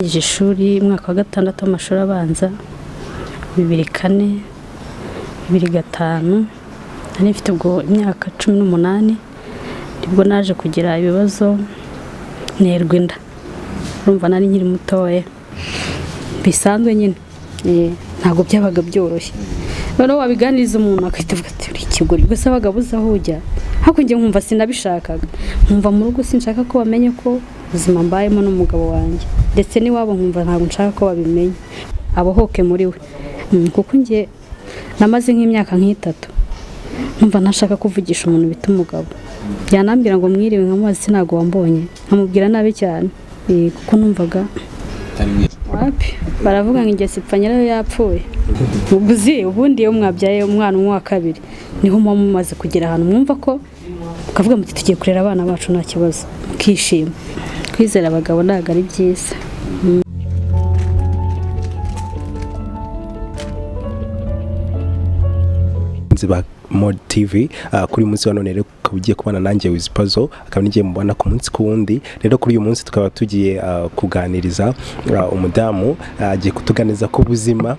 Narangije ishuri umwaka wa gatandatu w'amashuri abanza, 2004, 2005, nari mfite ubwo imyaka 18, nibwo naje kugira ibibazo nterwa inda. Urumva nari nkiri mutoya bisanzwe nyine, ntabwo byabaga byoroshye. Noneho wabiganiriza umuntu agahita avuga ati uri ikigoryi, ubwo se wabaga ubuze aho ujya? Ariko njye nkumva sinabishakaga, nkumva mu rugo sinshaka ko bamenya ko ubuzima mbayemo n'umugabo wanjye, ndetse n'iwabo nkumva ntabwo nshaka ko babimenya, abohoke muri we. Kuko njye namaze nk'imyaka nk'itatu nkumva ntashaka kuvugisha umuntu bita umugabo, yanambwira ngo mwiriwe nkamubaza ese ntabwo wambonye, nkamubwira nabi cyane, kuko numvaga wapi. Baravuga ngo ingeso ipfa nyirayo yapfuye. Ubwo uzi ubundi iyo mwabyaye umwana umwe wa kabiri niho muba mumaze kugera ahantu mwumva ko mukavuga muti tugiye kurera abana bacu nta kibazo, mukishima. Kwizera abagabo ntabwo ari byiza. Ba Mod TV, kuri uyu munsi wa none rero ukaba ugiye kubana nanjye Wiz Puzzle, akaba nigiye mubona ku munsi ku wundi. Rero kuri uyu munsi tukaba tugiye kuganiriza umudamu, agiye kutuganiriza ku buzima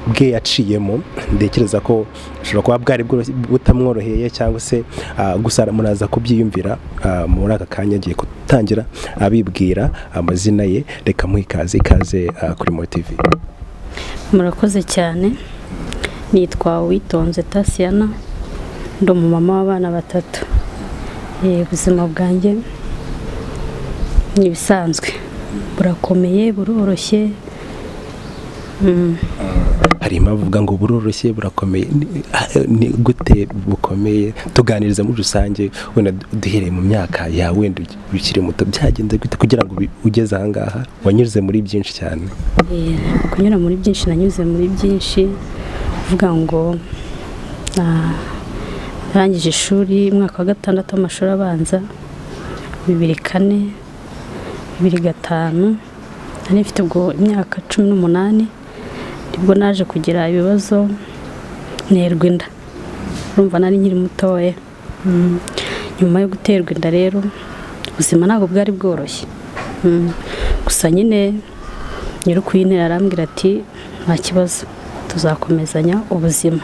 bwe yaciyemo. Ntekereza ko ashobora kuba bwari butamworoheye cyangwa se gusa muraza kubyiyumvira muri aka kanya. Agiye gutangira abibwira amazina ye. Reka muhe ikaze, ikaze kuri Mod TV. Murakoze cyane. Nitwa Uwitonze Tasiyana, ndi umumama w'abana batatu. Ubuzima bwanjye ni ibisanzwe, burakomeye, buroroshye. Hari impamvu uvuga ngo buroroshye burakomeye, ni gute bukomeye? Tuganiriza muri rusange, wenda duhereye mu myaka yawe, wenda ukiri muto byagenze gute kugira ngo ugeze aha ngaha? Wanyuze muri byinshi cyane. Kunyura muri byinshi, nanyuze muri byinshi. Kuvuga ngo narangije ishuri umwaka wa gatandatu w'amashuri abanza, 2004, 2005, nari mfite ubwo imyaka 18, nibwo naje kugira ibibazo nterwa inda. Urumva nari nkiri mutoya. Nyuma yo guterwa inda rero ubuzima ntabwo bwari bworoshye. Gusa nyine nyir'ukuyintera arambwira ati nta kibazo, tuzakomezanya ubuzima.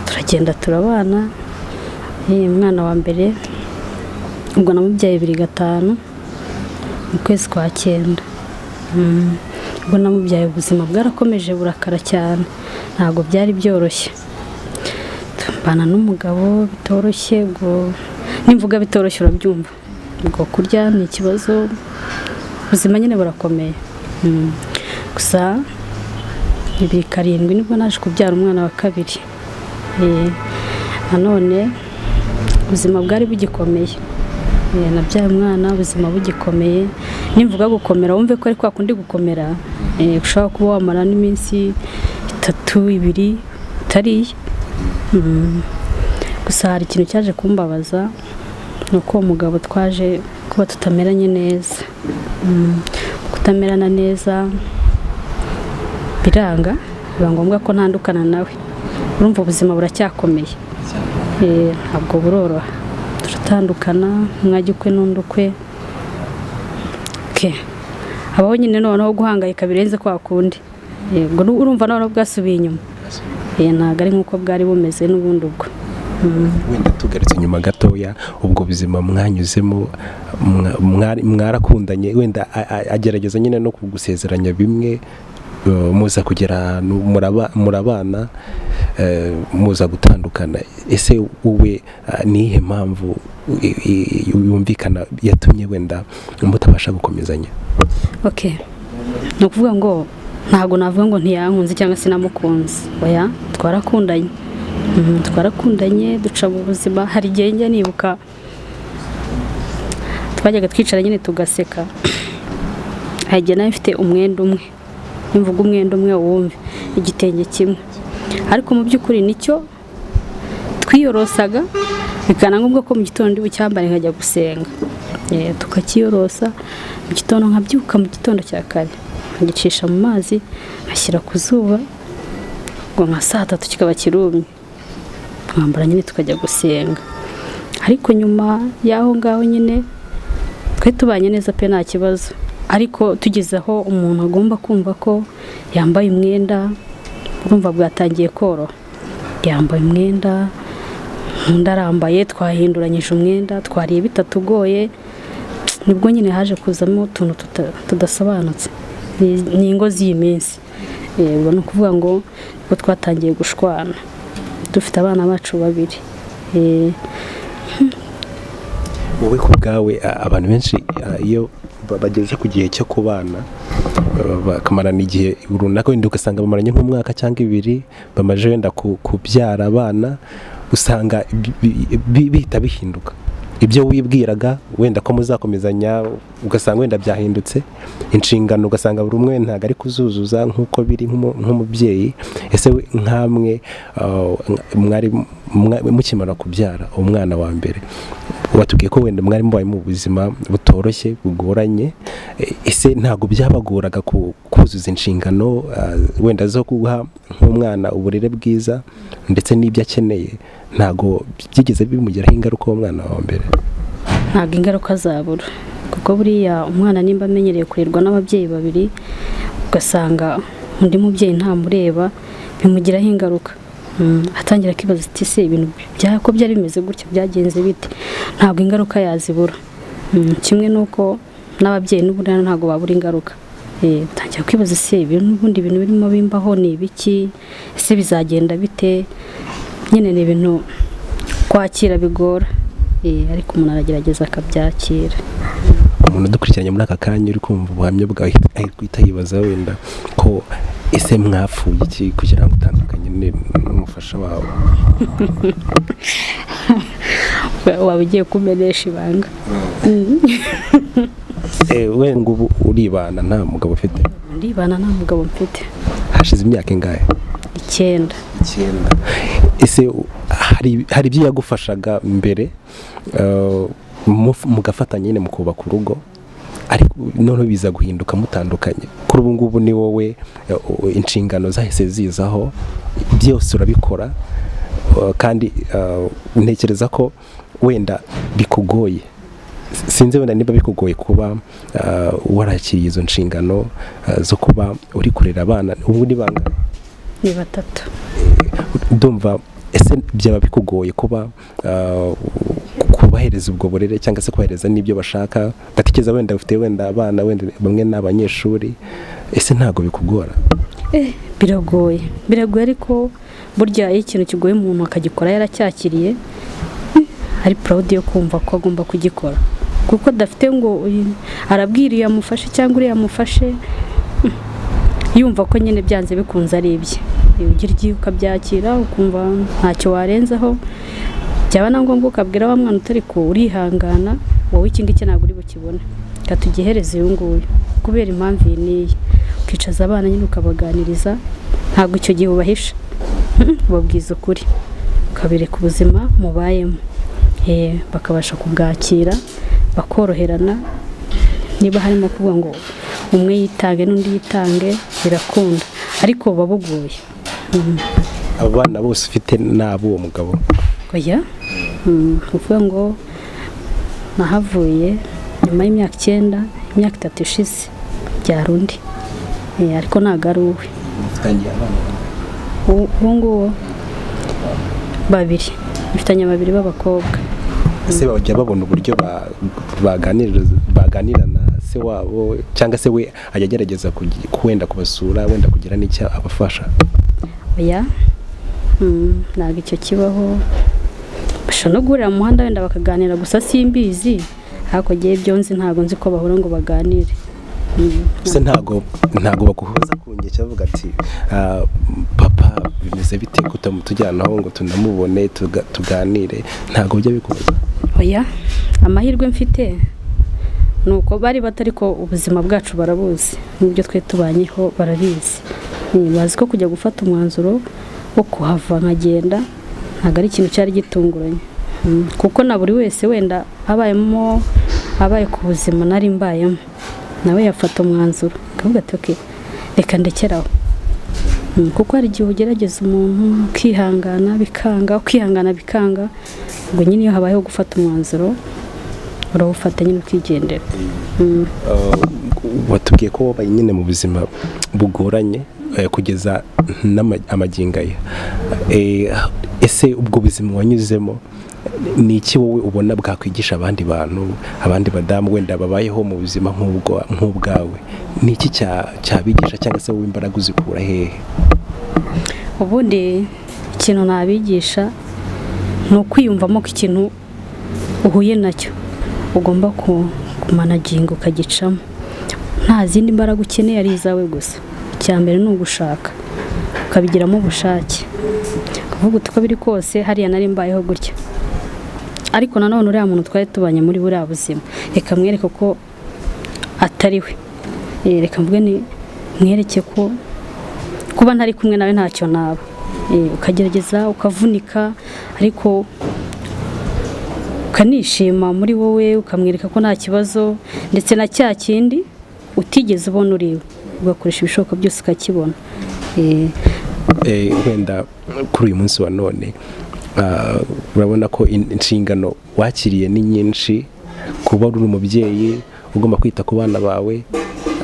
Turagenda turabana. Umwana wa mbere ubwo namubyaye 2005 mu kwezi kwa 9. Ubwo namubyaye ubuzima bwarakomeje burakara cyane, ntabwo byari byoroshye. Mbana n'umugabo bitoroshye, ubwo nimvuga bitoroshye urabyumva, ubwo kurya ni ikibazo, ubuzima nyine burakomeye. Gusa 2007 nibwo naje kubyara umwana wa kabiri. Nanone ubuzima bwari bugikomeye. Nabyaye umwana ubuzima bugikomeye. Nimvuga gukomera wumve ko ari kwa kundi gukomera, ushobora kuba wamara n'iminsi 3 2 utariye. Gusa hari ikintu cyaje kumbabaza, ni uko uwo mugabo twaje kuba tutameranye neza. Kutamerana neza biranga, biba ngombwa ko ntandukana nawe. Urumva ubuzima buracyakomeye, ntabwo buroroha. Turatandukana, umwe ajya ukwe n'undi ukwe. Habaho nyine noneho guhangayika birenze kwa kundi. Urumva noneho bwasubiye inyuma, ntabwo ari nk'uko bwari bumeze n'ubundi ubwo. Wenda tugarutse inyuma gatoya, ubwo buzima mwanyuzemo, mwarakundanye, wenda agerageza nyine no kugusezeranya bimwe, muza kugera ahantu murabana, muza gutandukana. Ese wowe ni iyihe mpamvu yumvikana yatumye wenda mutabasha gukomezanya? Ni ukuvuga ngo ntabwo navuga ngo ntiyankunze cyangwa sinamukunze, oya, twarakundanye. Twarakundanye duca mu buzima. Hari igihe njya nibuka twajyaga twicara nyine tugaseka. Hari igihe nari mfite umwenda umwe, nimvuga umwenda umwe wumve igitenge kimwe, ariko mu by'ukuri nicyo twiyorosaga, bikana ngombwa ko mu gitondo ndi bucyambare nkajya gusenga. Tukakiyorosa mu gitondo, nkabyuka mu gitondo cya kare nkagicisha mu mazi, nkashyira ku zuba, ubwo nka saa 3 kikaba kirumye, nkambara nyine tukajya gusenga. Ariko nyuma y'aho ngaho nyine twari tubanye neza pe, nta kibazo. Ariko tugeze aho umuntu agomba kumva ko yambaye umwenda, urumva bwatangiye koroha. Yambaye umwenda, undi arambaye, twahinduranyije umwenda, twariye bitatugoye. Nibwo nyine haje kuzamo utuntu tudasobanutse. Ni ingo z'iyi minsi. Ubwo ni ukuvuga ngo nibwo twatangiye gushwana dufite abana bacu babiri. Wowe ku bwawe, abantu benshi, iyo bageze ku gihe cyo kubana, bakamarana igihe runaka, wenda ugasanga bamaranye nk'umwaka cyangwa 2, bamaze wenda kubyara abana, usanga bihita bihinduka. Ibyo wibwiraga wenda ko muzakomezanya, ugasanga wenda byahindutse. Inshingano ugasanga buri umwe ntabwo ari kuzuzuza nk'uko biri nk'umubyeyi. Ese nkamwe, mwari mukimara kubyara umwana wa mbere, watubwiye ko wenda mwari mubaye mu buzima butoroshye, bugoranye, ese ntabwo byabagoraga kuzuza inshingano, wenda zo guha nk'umwana uburere bwiza ndetse n'ibyo akeneye? Ntabwo byigeze bimugiraho ingaruka uwo mwana wa mbere? Ntabwo ingaruka zabura, kuko buriya umwana nimba amenyereye kurerwa n'ababyeyi babiri, ugasanga undi mubyeyi ntamureba, bimugiraho ingaruka. Atangira akibaza ati: "Se ibintu ko byari bimeze gutya byagenze bite?" Ntabwo ingaruka yazibura. Kimwe n'uko n'ababyeyi n'ubundi ntabwo babura ingaruka. Utangira kwibaza: "Ese ibintu n'ubundi ibintu birimo bimbaho ni ibiki? Ese bizagenda bite?" Nyine ni ibintu kwakira bigora, ariko umuntu aragerageza akabyakira. Umuntu udukurikiranye muri aka kanya, uri kumva ubuhamya bwawe, ari guhita yibaza wenda ko ese mwapfuye iki kugira ngo utandukanye n'umufasha wawe? Waba ugiye kumenesha ibanga. We ngo ubu uribana nta mugabo ufite? Ndibana nta mugabo mfite. Hashize imyaka ingahe? 9. 9. Ese hari ibyo yagufashaga mbere, mugafatanya nyine mu kubaka urugo, ariko noneho biza guhinduka mutandukanye? Kuri ubu ngubu ni wowe, inshingano zahise zizaho, byose urabikora, kandi ntekereza ko wenda bikugoye. Sinzi wenda niba bikugoye kuba warakiriye izo nshingano zo kuba uri kurera abana. Ubu ni bangahe? Ni 3. Ndumva, ese byaba bikugoye kuba kubahereza ubwo burere cyangwa se kubahereza n'ibyo bashaka? Ndatekereza wenda ufite wenda abana, wenda bamwe ni abanyeshuri. Ese ntabwo bikugora? Biragoye, biragoye, ariko burya iyo ikintu kigoye umuntu akagikora yaracyakiriye, ari proud yo kumva ko agomba kugikora, kuko adafite ngo arabwira uyu amufashe cyangwa uriya amufashe, yumva ko nyine byanze bikunze ari ibye. Ugira igihe ukabyakira, ukumva ntacyo warenzaho. Byaba na ngombwa ukabwira wa mwana utari ko urihangana, wowe iki ngiki ntabwo uri bukibone, reka tugihereze uyu nguyu kubera impamvu iyi n'iyi. Ukicaza abana nyine ukabaganiriza. Ntabwo icyo gihe ubahisha, ubabwiza ukuri, ukabereka ubuzima mubayemo, bakabasha kubwakira, bakoroherana. Niba harimo kuvuga ngo umwe yitange n'undi yitange, birakunda, ariko buba bugoye. Abo bana bose ufite ni ab'uwo mugabo? Oya. Ukuvuga ngo nahavuye nyuma y'imyaka 9, imyaka 3 ishize byara undi. Ariko ntabwo ari uwe. Ubu ngubu babiri, mfitanye babiri b'abakobwa. Ese bajya babona uburyo baganira na se wabo, cyangwa se we ajya agerageza wenda kubasura, wenda kugira n'icyo abafasha? Oya. Ntabwo icyo kibaho. Bashobora no guhurira mu muhanda wenda bakaganira gusa, simbizi, ariko njyewe ibyo nzi, ntabwo nzi ko bahura ngo baganire. Ese ntabwo baguhoza ku nkeke bavuga ati: "Papa bimeze bite kutamutujyanaho ngo tunamubone, tuganire"? Ntabwo bijya bikubaza? Oya, amahirwe mfite ni uko bari batari ko ubuzima bwacu barabuzi, n'ibyo twe tubanyeho barabizi. Bazi ko kujya gufata umwanzuro wo kuhava nkagenda ntabwo ari ikintu cyari gitunguranye. Kuko na buri wese wenda abayemo, abaye ku buzima nari mbayemo, nawe yafata umwanzuro akavuga ati: "Okay, reka ndekeraho." Kuko hari igihe ugerageza umuntu ukihangana bikanga, ukihangana bikanga, ubwo nyine iyo habayeho gufata umwanzuro urawufata nyine ukigendera. Watubwiye ko wabaye nyine mu buzima bugoranye kugeza amagingo aya. Ese ubwo buzima wanyuzemo ni iki wowe ubona bwakwigisha abandi bantu, abandi badamu wenda babayeho mu buzima nk'ubwawe? Ni iki cyabigisha, cyangwa se wowe imbaraga uzikura hehe? Ubundi ikintu nabigisha ni ukwiyumvamo ko ikintu uhuye nacyo ugomba kumanaginga, ukagicamo nta zindi mbaraga ukeneye, ari izawe gusa. Icya mbere ni ugushaka, ukabigiramo ubushake, ukavuga uti: "Uko biri kose hariya nari mbayeho gutya, ariko nanone uriya muntu twari tubanye muri buriya buzima, reka mwereke ko atari we. Reka mvuge ni mwereke ko kuba ntari kumwe nawe ntacyo naba." Ukagerageza ukavunika, ariko ukanishima muri wowe, ukamwereka ko nta kibazo, ndetse na cya kindi utigeze ubona uriwe ugakoresha ibishoboka byose ukakibona. Wenda kuri uyu munsi wa none urabona ko inshingano wakiriye ni nyinshi, kuba uri umubyeyi ugomba kwita ku bana bawe,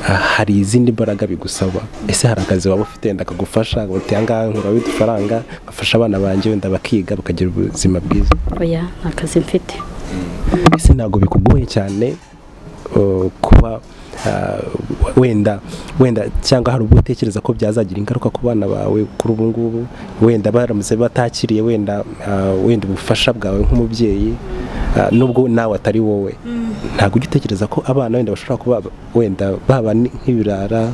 hari izindi mbaraga bigusaba. Ese hari akazi waba ufite wenda kagufasha, uti: "Ahangaha nkuraho udufaranga ngafasha abana banjye, wenda bakiga, bakagira ubuzima bwiza"? Oya, nta kazi mfite. Ese ntabwo bikugoye cyane kuba wenda cyangwa hari ubwo utekereza ko byazagira ingaruka ku bana bawe kuri ubu ngubu, wenda baramutse batakiriye wenda ubufasha bwawe nk'umubyeyi, nubwo nawe atari wowe, ntabwo ujya utekereza ko abana wenda bashobora kuba wenda baba nk'ibirara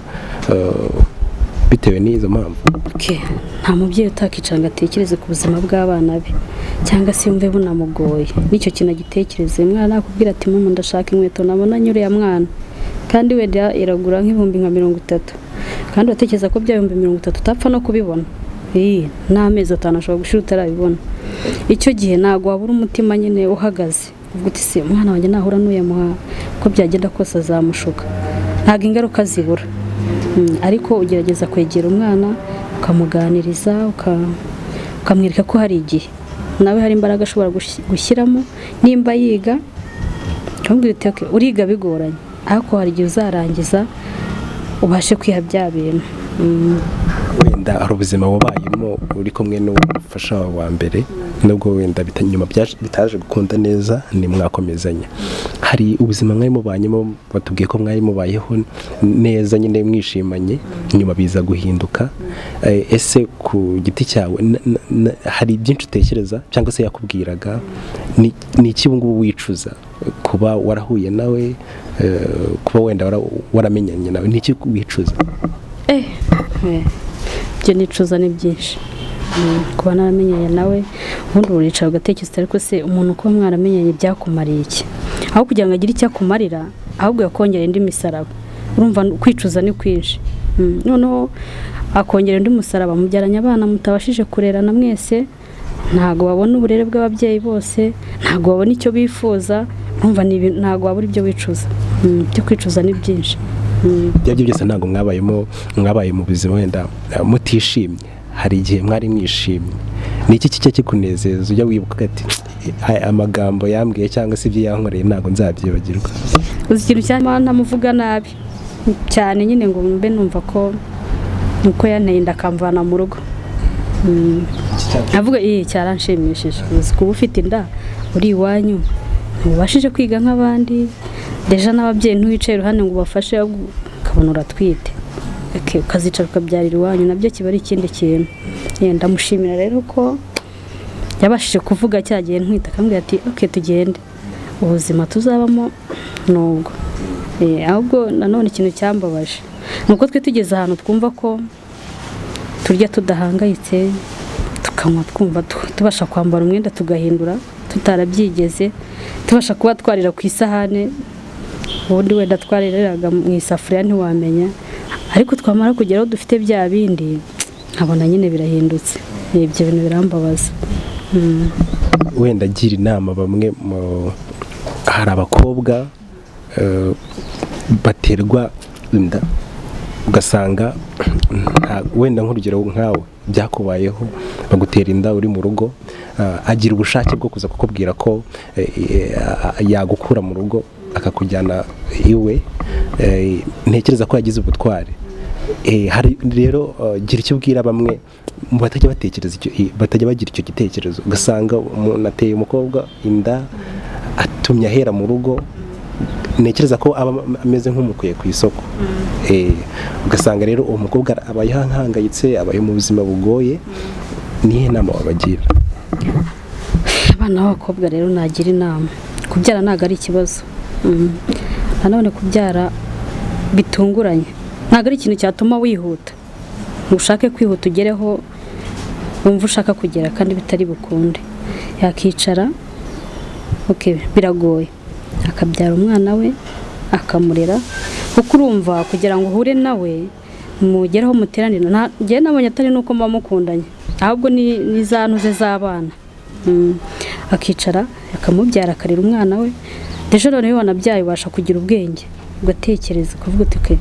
bitewe n'izo mpamvu? Okay. Nta mubyeyi utakicara ngo atekereze ku buzima bw'abana be, cyangwa se yumve bunamugoye n'icyo kintu agitekereze. Umwana nakubwira ati: "Mama, ndashaka inkweto nabonanye uriya mwana," kandi wenda iragura nk'ibihumbi nka 30, kandi uratekereza ko bya 30,000 utapfa no kubibona. N'amezi 5 ashobora gushira utarabibona. Icyo gihe ntabwo wabura umutima nyine uhagaze, uvuga uti: "Se umwana wanjye nahura n'uya muha, uko byagenda kose azamushuka." Ntabwo ingaruka zibura. Ariko ugerageza kwegera umwana, ukamuganiriza, ukamwereka ko hari igihe nawe hari imbaraga ashobora gushyiramo. Nimba yiga, ukamubwira uti: "Okay, uriga bigoranye, ariko hari igihe uzarangiza ubashe kwiha bya bintu." Wenda hari ubuzima wabayemo uri kumwe n'umufasha wawe wa mbere, nubwo wenda nyuma bitaje gukunda neza, ntimwakomezanya. Hari ubuzima mwari mubanyemo, batubwiye ko mwari mubayeho neza nyine mwishimanye, nyuma biza guhinduka. Ese ku giti cyawe hari byinshi utekereza cyangwa se yakubwiraga? Ni iki ubu ngubu wicuza kuba warahuye nawe, kuba wenda waramenyanye nawe? Ni iki wicuza? Ibyo nicuza ni byinshi. Kuba naramenyanye nawe, ubundi uricara ugatekereza, ariko se umuntu kuba mwaramenyanye byakumariye iki? Aho kugira ngo agire icyo akumarira, ahubwo yakongera indi misaraba. Urumva kwicuza ni kwinshi. Noneho akongera undi musaraba, mubyaranye abana mutabashije kurerana mwese, ntabwo babona uburere bw'ababyeyi bose, ntabwo babona icyo bifuza. Urumva ntabwo wabura ibyo wicuza. Ibyo kwicuza ni byinshi. Ibyo aribyo byose, ntabwo mwabayemo, mwabaye mu buzima wenda mutishimye, hari igihe mwari mwishimye. Ni iki kijya kikunezeza, ujya wibuka ati: "Aya amagambo yambwiye cyangwa se ibyo yankoreye ntabwo nzabyibagirwa"? Uzi ikintu cyane, ntamuvuga nabi cyane nyine ngo mbe numva ko uko yanteye inda akamvana mu rugo. Avuga iyi cyaranshimishije. Uzi kuba ufite inda uri iwanyu, ntubashije kwiga nk'abandi, déjà n'ababyeyi ntiwicaye iruhande ngo ubafashe, ahubwo ukabona uratwite. Okay, ukazicara ukabyarira iwanyu, nabyo kiba ari ikindi kintu. Ndamushimira rero ko yabashije kuvuga cya gihe ntwite, akambwira ati: "Ok, tugende, ubuzima tuzabamo nubwo." Ahubwo nanone ikintu cyambabaje ni uko twe tugeze ahantu twumva ko turya tudahangayitse, tukanywa twumva tubasha kwambara umwenda tugahindura tutarabyigeze, tubasha kuba twarira ku isahane, ubundi wenda twaririraga mu isafuriya ntiwamenya, ariko twamara kugeraho dufite bya bindi, nkabona nyine birahindutse. Ibyo bintu birambabaza. Wenda agira inama bamwe mu, hari abakobwa baterwa inda, ugasanga wenda nk'urugero nkawe byakubayeho, bagutera inda uri mu rugo, agira ubushake bwo kuza kukubwira ko yagukura mu rugo akakujyana iwe. Ntekereza ko yagize ubutwari. Hari rero, gira icyo ubwira bamwe mu batajya batekereza batajya bagira icyo gitekerezo, ugasanga umuntu ateye umukobwa inda, atumye ahera mu rugo. Ntekereza ko aba ameze nk'umukuye ku isoko. Ugasanga rero uwo mukobwa aba yahangayitse, abayeho mu buzima bugoye. Nihe nama wabagira? Abana b'abakobwa rero nagira inama, kubyara ntabwo ari ikibazo. Nanone kubyara bitunguranye ntabwo ari ikintu cyatuma wihuta ngo ushake kwihuta ugereho wumva ushaka kugera kandi bitari bukunde. Yakicara, okay, biragoye, akabyara umwana we akamurera, kuko urumva kugira ngo uhure nawe mugereho muteranire, njyewe nabonye atari nuko muba mukundanye, ahubwo ni za ntuze z'abana. Akicara akamubyara, akarera umwana we. Deje noneho iyo wanabyaye ubasha kugira ubwenge, ugatekereza ukavuga uti: "Okay,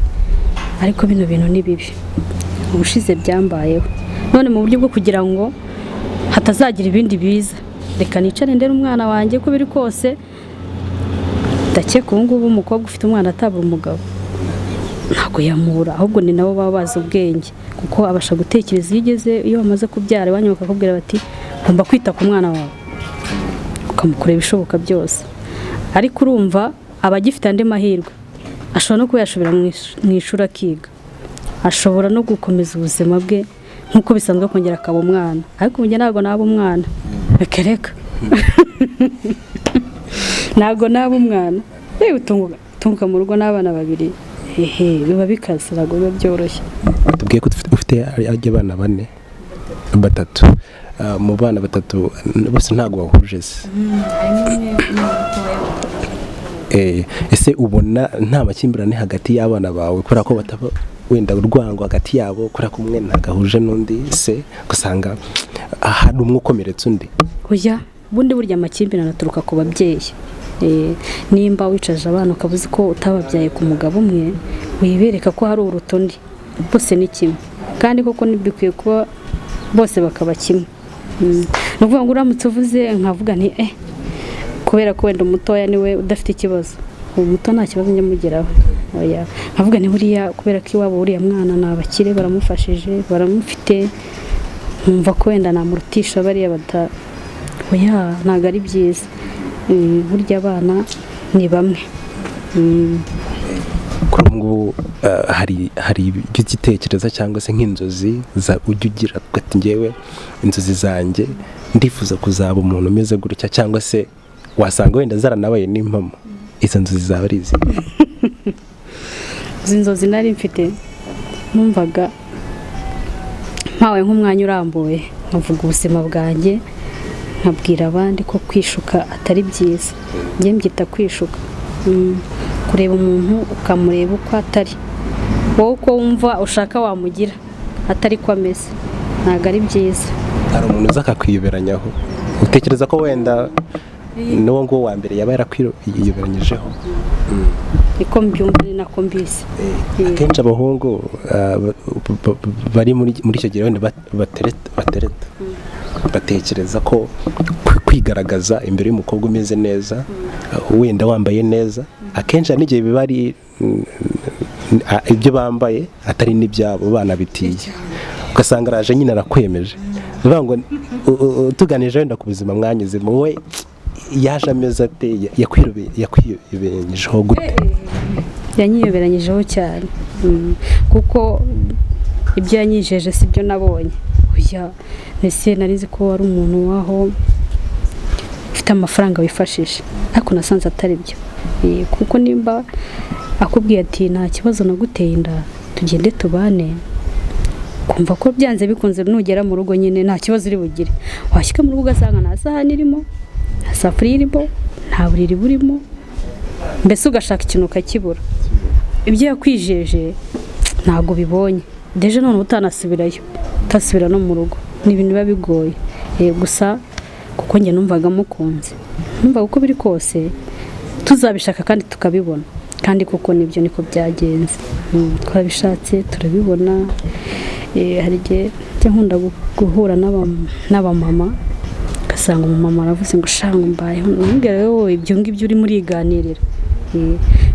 ariko bino bintu ni bibi, ubushize byambayeho, none mu buryo bwo kugira ngo hatazagira ibindi biza, reka nicare ndere umwana wanjye." Uko biri kose, ndakeka ubu ngubu umukobwa ufite umwana atabura umugabo, ntabwo yamubura, ahubwo ni nabo baba bazi ubwenge, kuko abasha gutekereza. Iyo ugeze, iyo bamaze kubyara iwanyu bakakubwira bati: "Ugomba kwita ku mwana wawe," ukamukorera ibishoboka byose. Ariko urumva aba agifite andi mahirwe, ashobora no kuba yasubira mu ishuri akiga, ashobora no gukomeza ubuzima bwe nk'uko bisanzwe, akongera akaba umwana. Ariko ubu njye ntabwo naba umwana, reka reka, ntabwo naba umwana. Yewe, utunguka mu rugo n'abana babiri, hehe, biba bikaze, ntabwo biba byoroshye. Tubwiye ko ufite abana bane, batatu. Mu bana batatu bose ntabwo bahuje se? Ese ubona nta makimbirane hagati y'abana bawe, kubera ko bataba wenda urwango hagati yabo, kubera ko umwe ntabwo ahuje n'undi se, ugasanga hari umwe ukomeretsa undi? Oya, ubundi burya amakimbirane aturuka ku babyeyi. Nimba wicaje abana ukaba uzi ko utababyaye ku mugabo umwe, wibereka ko hari uruta undi, bose ni kimwe, kandi koko bikwiye kuba bose bakaba kimwe. Ni ukuvuga ngo uramutse uvuze nkavuga nti kubera ko wenda umutoya niwe udafite ikibazo, uwo muto nta kibazo njya mugeraho, oya, nkavuga ni buriya kubera ko iwabo uriya mwana ni abakire, baramufashije, baramufite, nkumva ko wenda namurutisha bariya bata, oya, ntabwo ari byiza. Burya abana ni bamwe. Kuri ubu ngubu, hari ibyo ugitekereza cyangwa se nk'inzozi ujya ugira ati: "Ngewe inzozi zanjye ndifuza kuzaba umuntu umeze gutya," cyangwa se wasanga wenda zaranabaye n'impamo? Izo nzozi zaba ari izi? Izi nzozi nari mfite, numvaga mpawe nk'umwanya urambuye nkavuga ubuzima bwanjye, nkabwira abandi ko kwishuka atari byiza. Njye mbyita kwishuka. Kureba umuntu ukamureba uko atari, wowe uko wumva ushaka wamugira atari ko ameze, ntabwo ari byiza. Hari umuntu uza akakwiyoberanyaho, utekereza ko wenda n'uwo nguwo wa mbere yaba yarakwiyoberanyijeho? Niko mbyumva, ni nako mbizi. Akenshi abahungu bari muri icyo gihe wenda batereta batekereza ko kwigaragaza imbere y'umukobwa umeze neza, wenda wambaye neza, akenshi hari n'igihe biba ari ibyo bambaye atari n'ibyabo banabitiye, ugasanga araje nyine arakwemeje. Ni ukuvuga ngo tuganije wenda ku buzima mwanyuzemo, wowe yaje ameze ate? Yakwiyoberanyijeho gute? Yanyiyoberanyijeho cyane. Kuko ibyo yanyijeje si byo nabonye. Oya, mbese nari nzi ko wari umuntu waho ufite amafaranga wifashisha, ariko nasanze atari byo. Kuko nimba akubwiye ati: "Nta kibazo, naguteye inda, tugende tubane," kumva ko byanze bikunze nugera mu rugo nyine nta kibazo uri bugire, washyika mu rugo ugasanga nta sahani irimo, nta safuriya irimo, nta buriri burimo, mbese ugashaka ikintu ukakibura. Ibyo yakwijeje ntabwo ubibonye. Deje none utanasubirayo, utasubira no mu rugo, ni ibintu biba bigoye. Gusa kuko njye numvaga mukunze, numvaga uko biri kose tuzabishaka kandi tukabibona, kandi koko nibyo, niko byagenze. Twabishatse turabibona. Hari igihe njya nkunda guhura n'abamama, ugasanga umumama aravuze ngo: "Shanga mbayeho," namubwira: "Wowe ibyo ngibyo urimo uriganirira."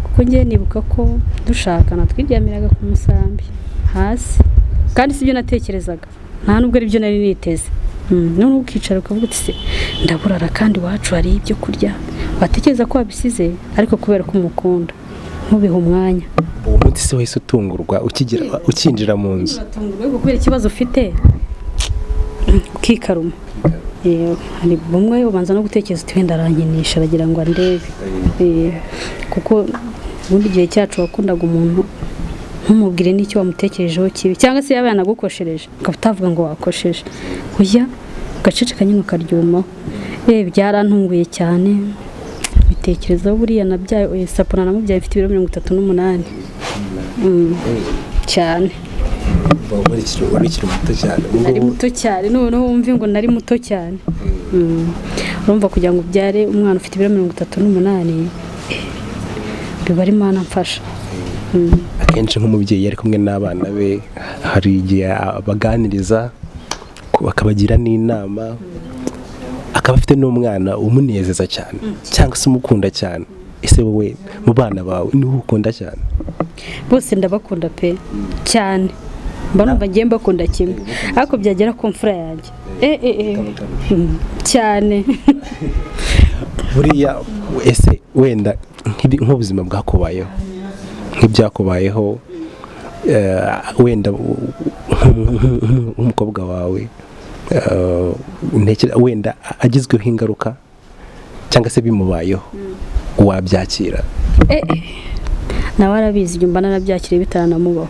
Kuko Kuko ngewe nibuka ko dushakana twiryamiraga ku musambi hasi, kandi sibyo natekerezaga, nta nubwo ari byo nari niteze. Noneho ukicara ukavuga uti se ndaburara kandi iwacu hari ibyo kurya, watekereza ko wabisize, ariko kubera ko umukunda ntubihe umwanya. Uwo munsi se wahise utungurwa ukinjira mu nzu? Uratungurwa kubera ikibazo ufite ukikaruma. Hari bumwe ubanza no gutekereza uti wenda arankinisha, aragira ngo andebe. Kuko ubundi igihe cyacu wakundaga umuntu ntumubwire n'icyo wamutekerejeho kibi, cyangwa se yaba yanagukoshereje ukaba utavuga ngo wakosheje, ujya ugaceceka nyine ukaryumaho. Byarantunguye cyane, bitekerezaho buriya nabyaye sapona, namubyaye mfite ibiro 38 cyane. Wari ukiri muto cyane. Nari muto cyane, noneho wumve ngo nari muto cyane. Urumva kugira ngo ubyare umwana ufite ibiro 38 biba ari Imana mfasha. Akenshi nk'umubyeyi ari kumwe n'abana be hari igihe abaganiriza akabagira n'inama, akaba afite n'umwana umunezeza cyane cyangwa se umukunda cyane. Ese wowe mu bana bawe niwe ukunda cyane? Bose ndabakunda pe cyane, mba numva ngiye mbakunda kimwe, ariko byagera ku mfura yanjye cyane. Buriya ese wenda nk'ubuzima bwakubayeho, nk'ibyakubayeho, wenda nk'umukobwa wawe wenda agizweho ingaruka cyangwa se bimubayeho, wabyakira? Nawe arabizi, ibyo mba narabyakiriye bitaranamubaho.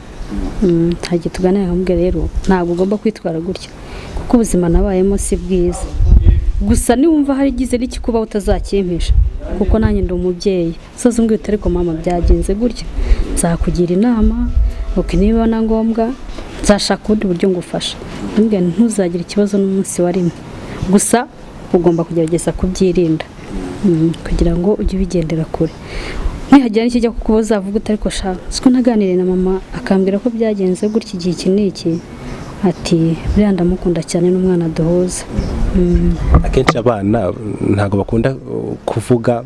Nta gihe tuganira nkamubwira rero ntabwo ugomba kwitwara gutya kuko ubuzima nabayemo si bwiza, gusa niwumva hari igize n'ikikubaho utazakimpisha kuko nanjye ndi umubyeyi. Soza umbwira uti ariko mama byagenze gutya, nzakugira inama, niba na ngombwa nzashaka ubundi buryo ngufasha. Ndamubwira nti ntuzagire ikibazo n'umunsi wa rimwe, gusa ugomba kugerageza kubyirinda kugira ngo ujye ubigendera kure. Nihagira n'ikijya kukubaza uzavuga uti ariko sha siko naganiriye na mama akambwira ko byagenze gutya igihe iki n'iki, ati buriya ndamukunda cyane n'umwana duhuza. Akenshi abana ntabwo bakunda kuvuga,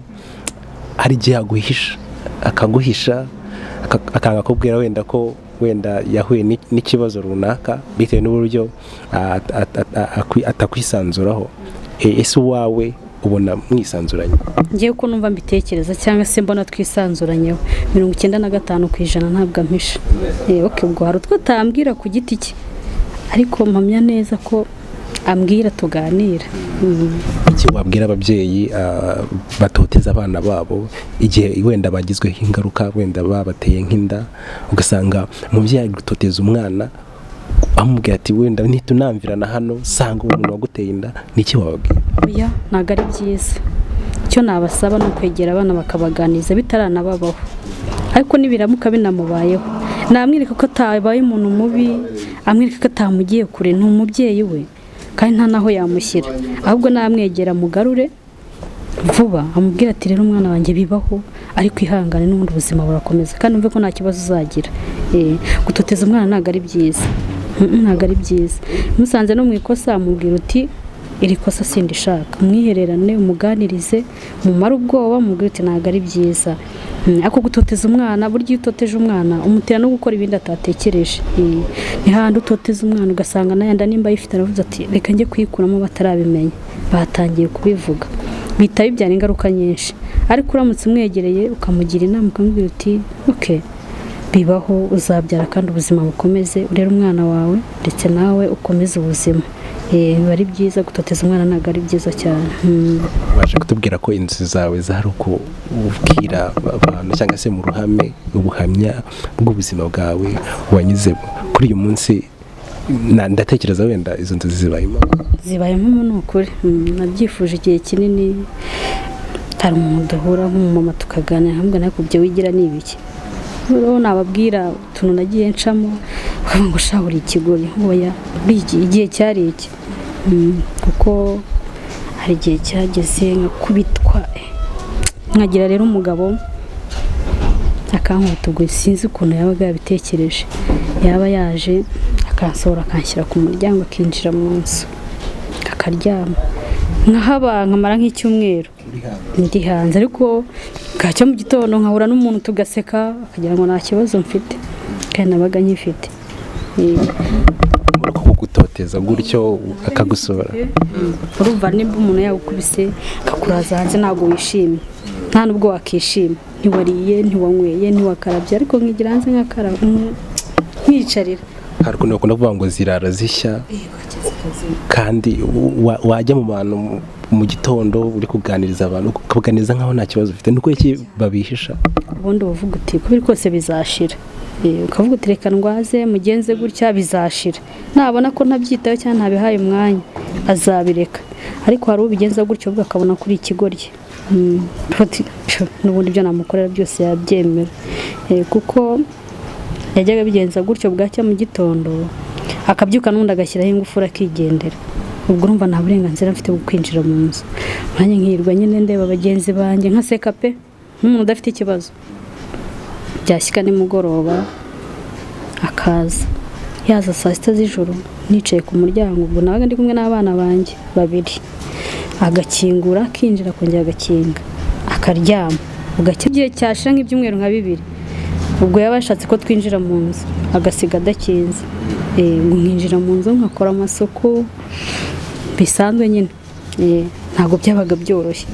hari igihe aguhisha, akaguhisha, akanga kubwira wenda ko wenda yahuye n'ikibazo runaka bitewe n'uburyo atakwisanzuraho. Ese uwawe ubona mwisanzuranye? Ngewe uko numva mbitekereza cyangwa se mbona twisanzuranyeho, 95% ntabwo ampisha. Ubwo hari utwo atambwira ku giti cye, ariko mpamya neza ko ambwira tuganira. Iki wabwira ababyeyi batoteza abana babo igihe wenda bagizweho ingaruka, wenda babateye nk'inda, ugasanga umubyeyi ari gutoteza umwana amubwira ati wenda nitunamvirana hano sanga umuntu waguteye inda, niki wababwira? Oya, ntabwo ari byiza. Icyo nabasaba ni ukwegera abana bakabaganiriza bitaranababaho, ariko nibiramuka binamubayeho namwereka ko atabaye umuntu mubi, amwereka ko atamugiye kure, ni umubyeyi we kandi nta naho yamushyira, ahubwo namwegera mugarure vuba, amubwira ati rero umwana wanjye bibaho, ariko ihangane n'ubundi ubuzima burakomeza kandi umve ko nta kibazo uzagira. Gutoteza umwana ntabwo ari byiza, ntabwo ari byiza. Musanze no mu ikosa amubwira uti iri kosa sindishaka, umwihererane, umuganirize, mumare ubwoba, mubwire uti ntabwo ari byiza. Ariko gutoteza umwana, burya iyo utoteje umwana umutera no gukora ibindi atatekereje. Ni hahandi utoteza umwana ugasanga nayanda nimba ayifite aravuze ati reka njye kuyikuramo batarabimenya, batangiye kubivuga, bihita bibyara ingaruka nyinshi. Ariko uramutse umwegereye ukamugira inama ukamubwira uti okay bibaho, uzabyara kandi ubuzima bukomeze, urere umwana wawe ndetse nawe ukomeze ubuzima. Biba ari byiza, gutoteza umwana ntabwo ari byiza cyane. Waje kutubwira ko inzu zawe zari ukubwira abantu cyangwa se mu ruhame ubuhamya bw'ubuzima bwawe wanyuzemo. Kuri uyu munsi ndatekereza wenda izo nzu zibayemo. Zibayemo ni ukuri. Nabyifuje igihe kinini, hari umuntu duhura nk'umumama tukaganira hamwe, ariko ibyo wigira ni ibiki? Noneho nababwira utuntu nagiye ncamo bakavuga ngo sha uri ikigori, oya igihe cyari iki. Kuko hari igihe cyageze nkakubitwa, nkagira rero umugabo akankubita, ubwo sinzi ukuntu yabaga yabitekereje, yaba yaje akansohora akanshyira ku muryango akinjira mu nzu akaryama. Nkahaba nkamara nk'icyumweru ndi hanze, ariko bwacya mu gitondo nkahura n'umuntu tugaseka, akagira ngo nta kibazo mfite, kandi nabaga nkifite. Muri uko kugutoteza gutyo akagusura? Urumva nimba umuntu yagukubise akakuraza hanze, ntabwo wishimye, nta nubwo wakishima. Ntiwariye, ntiwanyweye, ntiwakarabye, ariko nkigira hanze nkakaraba, nkiyicarira. Hari ukuntu bakunda kuvuga ngo zirara zishya, kandi wajya mu bantu mu gitondo uri kuganiriza abantu, ukabaganiriza nkaho nta kibazo ufite. Ni iki babihisha? Ubundi uba uvuga uti uko biri kose bizashira. Ukavuga uti reka ndwaze mugenze gutya, bizashira. Nabona ko ntabyitaho cyangwa ntabihaye umwanya, azabireka. Ariko hari ubigenza gutyo ubwo akabona kuri ikigoryi. Uti, "Pfu, n'ubundi ibyo namukorera byose yabyemera." Kuko yajyaga abigenza gutyo, bwacya mu gitondo akabyuka, n'ubundi agashyiraho ingufuri akigendera. Ubwo urumva nta burenganzira mfite bwo kwinjira mu nzu. Nanjye nkirwa nyine ndeba bagenzi banjye, nkaseka pe, nk'umuntu udafite ikibazo. Byashyika nimugoroba akaza, yaza saa 6 z'ijoro, nicaye ku muryango. Ubwo nabaga ndi kumwe n'abana banjye babiri. Agakingura akinjira, akongera agakinga akaryama. Bugacya, igihe cyashira nk'ibyumweru nka 2, ubwo yaba yashatse ko twinjira mu nzu agasiga adakinze. Ubwo nkinjira mu nzu nkakora amasuku bisanzwe nyine. Ntabwo byabaga byoroshye.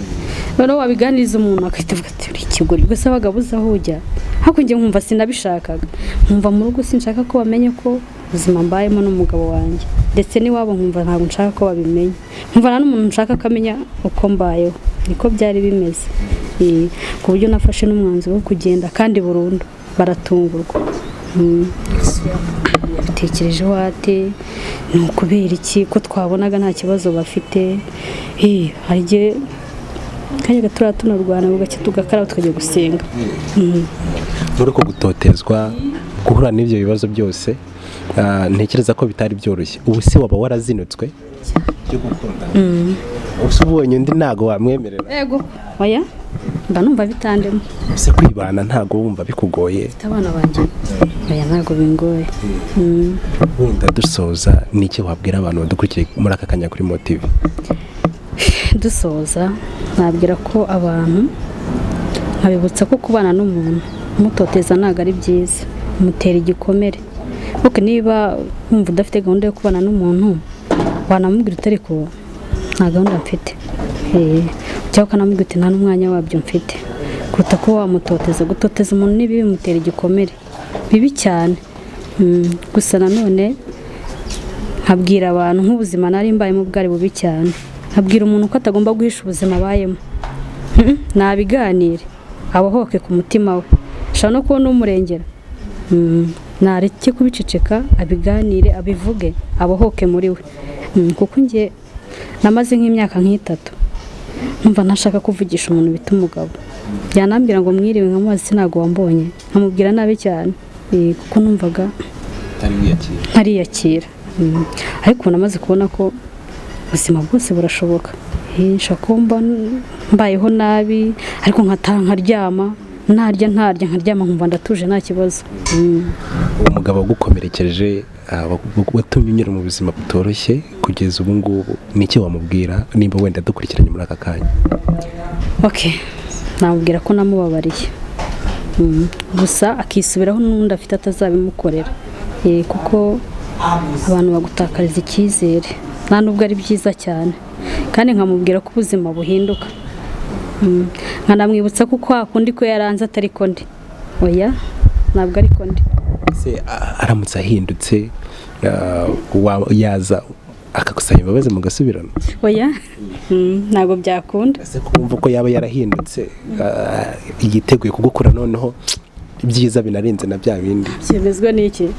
Noneho wabiganiriza umuntu agahita avuga ati uri ikigoryi, ubwo se wabaga abuze aho ujya? Ariko njye nkumva sinabishakaga, nkumva mu rugo sinshaka ko bamenya ko ubuzima mbayemo n'umugabo wanjye, ndetse n'iwabo nkumva ntabwo nshaka ko babimenya, nkumva nta n'umuntu nshaka ko amenya uko mbayeho. Niko byari bimeze. Ku buryo nafashe n'umwanzuro wo kugenda kandi burundu, baratungurwa. Yabitekerejeho ate? Ni ukubera iki ko twabonaga nta kibazo bafite? Hari igihe kanya turiya tunarwana, bugacya tugakaraba tukajya gusenga. Muri uko gutotezwa, guhura n'ibyo bibazo byose, ntekereza ko bitari byoroshye. Ubu se waba warazinutswe byo gukundana? Ubu se ubonye undi ntago wamwemerera? Yego, oya, mba numva bitandemo. Ese kwibana ntago wumva bikugoye? Mfite abana banjye, oya, ntabwo bingoye. Wenda dusoza, ni iki wabwira abantu badukurikiye muri aka kanya kuri Motive? Dusoza, nabwira ko abantu, nkabibutsa ko kubana n'umuntu umutoteza ntabwo ari byiza, umutera igikomere. Kuko niba wumva udafite gahunda yo kubana n'umuntu, wanamubwira uti ariko nta gahunda mfite. Cyangwa ukanamubwira uti nta n'umwanya wabyo mfite, kuruta kuba wamutoteza. Gutoteza umuntu ni bibi, bimutera igikomere bibi cyane. Gusa nanone nkabwira abantu nk'ubuzima nari mbayemo bwari bubi cyane, nkabwira umuntu ko atagomba guhisha ubuzima abayemo. Nabiganire, abohoke ku mutima we, ashobora no kubona umurengera. Nareke kubiceceka, abiganire, abivuge, abohoke muri we. Kuko njye namaze nk'imyaka nk'itatu numva ntashaka kuvugisha umuntu bita umugabo. Yanambwira ngo mwiriwe, nkamubaza ntabwo wambonye, nkamubwira nabi cyane. Kuko numvaga ntariyakira. Ariko ubu namaze kubona ko ubuzima bwose burashoboka. Nshobora kuba mbayeho nabi, ariko nkataha nkaryama, narya ntarya nkaryama, nkumva ndatuje, nta kibazo. Uwo mugabo wagukomerekeje, watumye unyura mu buzima butoroshye kugeza ubu ngubu, ni iki wamubwira nimba wenda dukurikiranye muri aka kanya? Okay, namubwira ko namubabariye. Gusa akisubiraho, n'undi afite atazabimukorera. Kuko abantu bagutakariza icyizere, nta nubwo ari byiza cyane. Kandi nkamubwira ko ubuzima buhinduka. Nkanamwibutsa ko kwa kundi ko yaranze atari ko ndi, oya, ntabwo ari ko ndi. Ese aramutse ahindutse, yaza akagusaba imbabazi mugasubirana? Oya. Ntabwo byakunda. Ese kumva ko yaba yarahindutse, yiteguye kugukora noneho ibyiza binarenze na bya bindi? Byemezwa n'iki?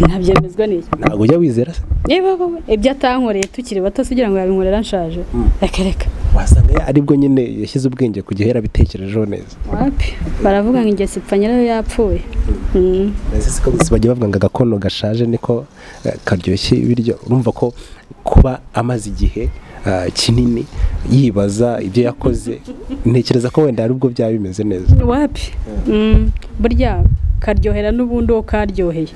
Ntabyemezwa n'iki? Ntabwo ujya wizera se? Niba wowe ibyo atankoreye tukiri bato se, ugira ngo yabinkorera nshaje? Reka reka. Wasanga aribwo nyine yashyize ubwenge ku gihe, yarabitekerejeho neza. Wapi, baravuga ngo ingeso ipfa nyirayo yapfuye. Ese siko gusa bajya bavuga ngo agakono gashaje niko karyoshye ibiryo? Urumva ko kuba amaze igihe kinini yibaza ibyo yakoze, ntekereza ko wenda aribwo byaba bimeze neza. Wapi. Burya Karyohera n'ubundi uwo karyoheye.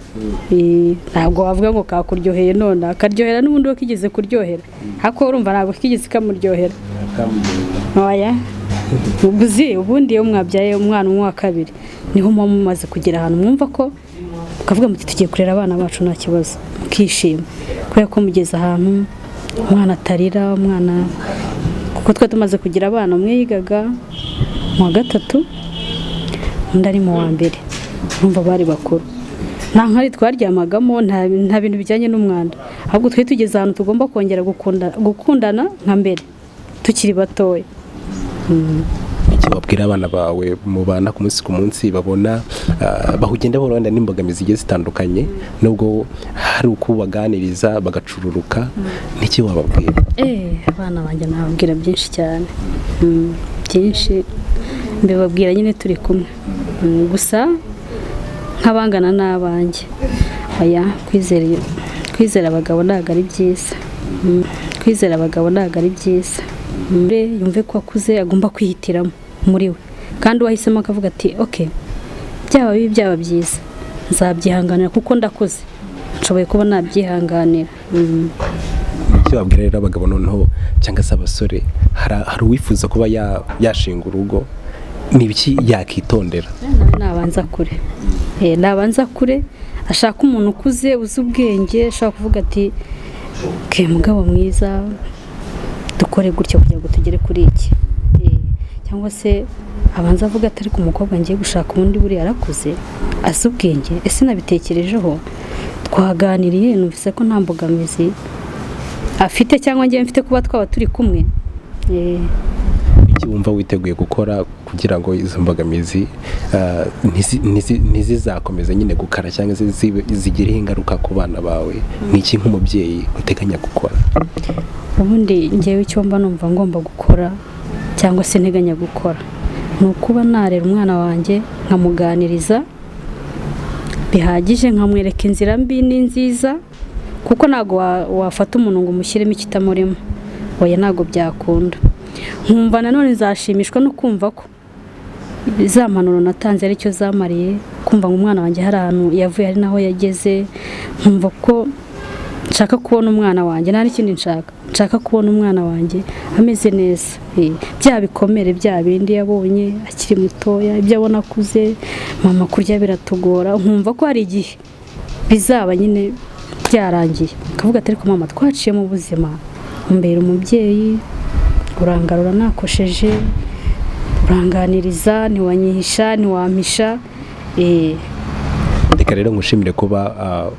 Ntabwo wavuga ngo kakuryoheye none, karyohera n'ubundi uwo kigeze kuryohera, ariko urumva ntabwo kigeze kamuryohera. Oya, uzi ubundi iyo mwabyaye umwana umwe wa kabiri, niho muba mumaze kugera ahantu mwumva ko mukavuga muti tugiye kurera abana bacu nta kibazo, mukishima kubera ko mugeze ahantu umwana atarira umwana. Kuko twe tumaze kugira abana, umwe yigaga mu wa gatatu, undi ari mu wa mbere, urumva bari bakuru. Nta nkari twaryamagamo, nta bintu bijyanye n'umwanda, ahubwo twari tugeze ahantu tugomba kongera gukundana nka mbere tukiri batoya. Icyo wabwira abana bawe mubana ku munsi ku munsi, babona bahugenda bahura wenda n'imbogamizi zigiye zitandukanye, nubwo hari uko ubaganiriza bagacururuka, n'iki wababwira? Abana banjye nababwira byinshi cyane. Byinshi mbibabwira nyine turi kumwe. Gusa nk'abangana n'abanjye, oya, kwizera abagabo ntabwo ari byiza. Kwizera abagabo ntabwo ari byiza. Yumve ko akuze, agomba kwihitiramo muri we, kandi uwahisemo akavuga ati ok, byaba bibi byaba byiza nzabyihanganira kuko ndakuze, nshoboye kuba nabyihanganira. Icyo wabwira rero abagabo noneho cyangwa se abasore, hari uwifuza kuba yashinga urugo, ni ibiki yakitondera? Nawe nabanza kure. Nabanza kure, ashaka umuntu ukuze uzi ubwenge, ashobora kuvuga ati ke mugabo mwiza, dukore gutya kugira ngo tugere kuri iki. Cyangwa se abanza avuga ati ariko umukobwa ngiye gushaka ubundi buriya arakuze, azi ubwenge, ese nabitekerejeho, twaganiriye, numvise ko nta mbogamizi afite cyangwa ngewe mfite kuba twaba turi kumwe. Iki wumva witeguye gukora kugira ngo izo mbogamizi ntizizakomeze nyine gukara cyangwa se zigireho ingaruka ku bana bawe? Ni iki nk'umubyeyi uteganya gukora? Ubundi ngewe icyo mba numva ngomba gukora cyangwa se nteganya gukora ni ukuba narera umwana wanjye, nkamuganiriza bihagije, nkamwereka inzira mbi n'inziza, kuko ntabwo wafata umuntu ngo umushyiremo ikitamurimo, oya, ntabwo byakunda. Nkumva nanone nzashimishwa no kumva ko za mpanuro natanze aricyo zamariye, kumva ngo umwana wanjye hari ahantu yavuye hari n'aho yageze. Nkumva ko nshaka kubona umwana wanjye, nta n'ikindi nshaka, nshaka kubona umwana wanjye ameze neza. Bya bikomere bya bindi yabonye akiri mutoya, ibyo abona akuze, mama kurya biratugora, nkumva ko hari igihe bizaba nyine byarangiye akavuga ati ariko mama twaciye mu buzima, umbera umubyeyi, urangarura nakosheje, uranganiriza, ntiwanyihisha, ntiwampisha. Reka rero ngushimire kuba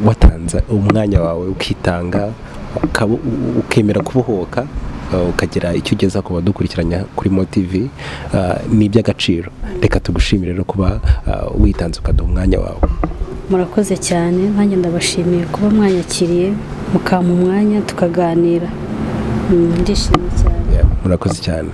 watanze umwanya wawe, ukitanga, ukemera kubohoka, ukagira icyo ugeza ku badukurikiranya kuri Mo TV, ni iby'agaciro. Reka tugushimire rero kuba witanze ukaduha umwanya wawe. Murakoze cyane, nanjye ndabashimiye kuba mwanyakiriye, mukampa umwanya tukaganira. Ndishimye cyane. Yeah, murakoze cyane.